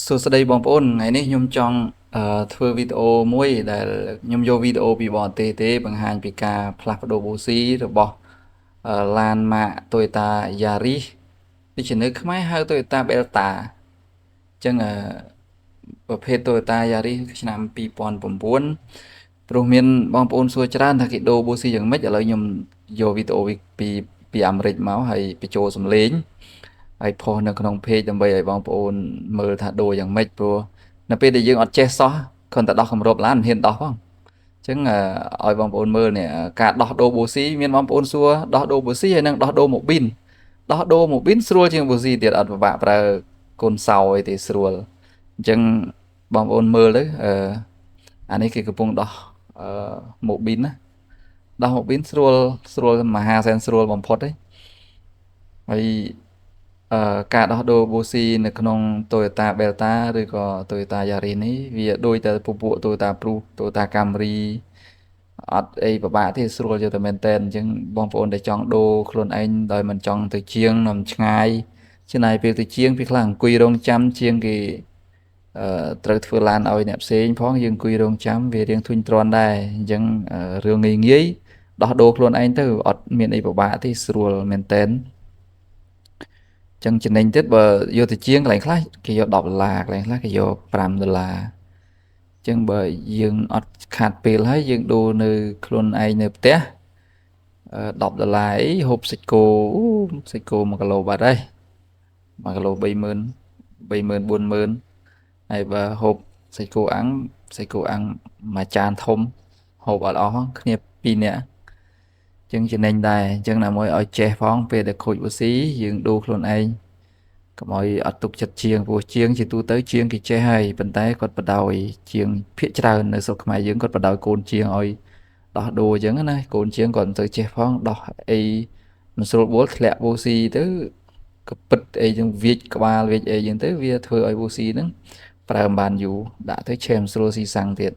សួស្តីបងប្អូនថ្ងៃនេះខ្ញុំចង់ធ្វើវីដេអូមួយដែលខ្ញុំយកវីដេអូពីបរទេសទេបង្ហាញពីការផ្លាស់ប្ដូរប៊ូស៊ីរបស់ឡានម៉ាក Toyota Yaris ដូចជានៅខ្មែរហៅ Toyota Belta អញ្ចឹងប្រភេទ Toyota Yaris ឆ្នាំ2009ព្រោះមានបងប្អូនសួរច្រើនថាគេដូរប៊ូស៊ីយ៉ាងម៉េចឥឡូវខ្ញុំយកវីដេអូពីពីអាមេរិកមកហើយបញ្ចូលសំឡេងហើយផុសនៅក្នុង page ដើម្បីឲ្យបងប្អូនមើលថាដូរយ៉ាងម៉េចព្រោះនៅពេលដែលយើងអត់ចេះសោះគ្រាន់តែដោះគម្របឡានមិនហ៊ានដោះផងអញ្ចឹងឲ្យបងប្អូនមើលនេះការដោះដូរប៊ូស៊ីមានបងប្អូនសួរដោះដូរប៊ូស៊ីហើយនិងដោះដូរម៉ូប៊ីនដោះដូរម៉ូប៊ីនស្រួលជាងប៊ូស៊ីទៀតអត់ពិបាកប្រើកូនសោអីទេស្រួលអញ្ចឹងបងប្អូនមើលទៅអឺអានេះគេកំពុងដោះអឺម៉ូប៊ីនណាដោះម៉ូប៊ីនស្រួលស្រួលមហាសែនស្រួលបំផុតទេហើយអឺការដោះដូរប៊ូស៊ីនៅក្នុង Toyota Belta ឬក៏ Toyota Yaris នេះវាដូចតែពពួក Toyota Prius Toyota Camry អត់អីពិបាកទេស្រួលយកតែមែនតើអញ្ចឹងបងប្អូនដែលចង់ដូរខ្លួនឯងដោយមិនចង់ទៅជាងនាំឆ្ងាយចំណាយពេលទៅជាងពេលខ្លះអង្គុយរងចាំជាងគេអឺត្រូវធ្វើឡានឲ្យអ្នកផ្សេងផងយើងអង្គុយរងចាំវារៀងធុញទ្រាន់ដែរអញ្ចឹងរឿងងាយងាយដោះដូរខ្លួនឯងទៅអត់មានអីពិបាកទេស្រួលមែនតើចឹងចំណេញទៀតបើយកទៅជាងកន្លែងខ្លះគេយក10ដុល្លារកន្លែងខ្លះគេយក5ដុល្លារចឹងបើយើងអត់ខាតពេលហើយយើងដូរនៅខ្លួនឯងនៅផ្ទះ10ដុល្លារអីហូបសាច់គោសាច់គោ1គីឡូបាត់ហើយ1គីឡូ30000 30000 40000ហើយបើហូបសាច់គោអាំងសាច់គោអាំងមួយចានធំហូបអត់អស់គ្នា2នាក់ចឹងចំណេញដែរអញ្ចឹងណាមួយឲ្យចេះផងពេលដែលខូចប៊ូស៊ីយើងដូរខ្លួនឯងកុំឲ្យអត់ទុកចិត្តជាងព្រោះជាងជាទូទៅជាងគេចេះហើយប៉ុន្តែគាត់បដ ாய் ជាងភាកច្រើននៅស្រុកខ្មែរយើងគាត់បដ ாய் កូនជាងឲ្យដោះដូរអញ្ចឹងណាកូនជាងគាត់មិនទៅចេះផងដោះអីមិនស្រួលបួលធ្លាក់ប៊ូស៊ីទៅកពិតអីចឹងវាចក្បាលវាចអីចឹងទៅវាធ្វើឲ្យប៊ូស៊ីហ្នឹងប្រើមិនបានយូរដាក់ទៅឆេមស្រួលស៊ីសាំងទៀត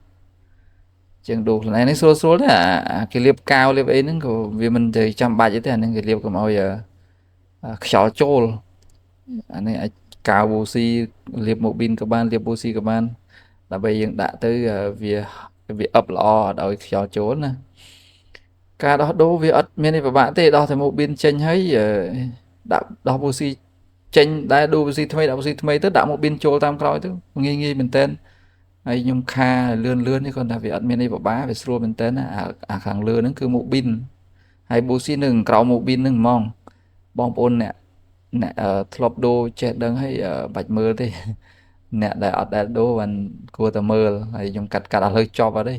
ជាងដូរខ្លួនឯងនេះស្រួលស្រួលទេអាគេលាបកាវលាបអីហ្នឹងក៏វាមិនទៅចាំបាច់អីទេអាហ្នឹងគេលាបកុំឲ្យខ្យល់ចូលអានេះអាចកាវប៊ូស៊ីលាបម៉ូប៊ីនក៏បានលាបប៊ូស៊ីក៏បានដើម្បីយើងដាក់ទៅវាវាអឹបល្អអត់ឲ្យខ្យល់ចូលណាការដោះដូរវាអត់មានអីពិបាកទេដោះតែម៉ូប៊ីនចេញហើយដាក់ដោះប៊ូស៊ីចេញដែរដូរប៊ូស៊ីថ្មីដាក់ប៊ូស៊ីថ្មីទៅដាក់ម៉ូប៊ីនចូលតាមក្រោយទៅងាយងាយមែនតើហើយខ្ញុំខាលឿនលឿននេះគាត់ថាវាអត់មានអីពិបាកវាស្រួលមែនតើណាអាខាងលើហ្នឹងគឺម៉ូប៊ីនហើយប៊ូស៊ីនឹងក្រោមម៉ូប៊ីនហ្នឹងហ្មងបងប្អូនអ្នកអ្នកធ្លាប់ដូរចេះដឹងហើយបាច់មើលទេអ្នកដែលអត់ដែលដូរបានគួរតែមើលហើយខ្ញុំកាត់កាត់ឥឡូវចប់អត់ទេ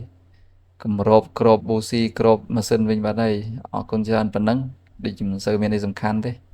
គម្របក្របប៊ូស៊ីក្របម៉ាស៊ីនវិញបាត់ហើយអរគុណច្រើនប៉ុណ្ណឹងដូចជាមិនសូវមានអីសំខាន់ទេ។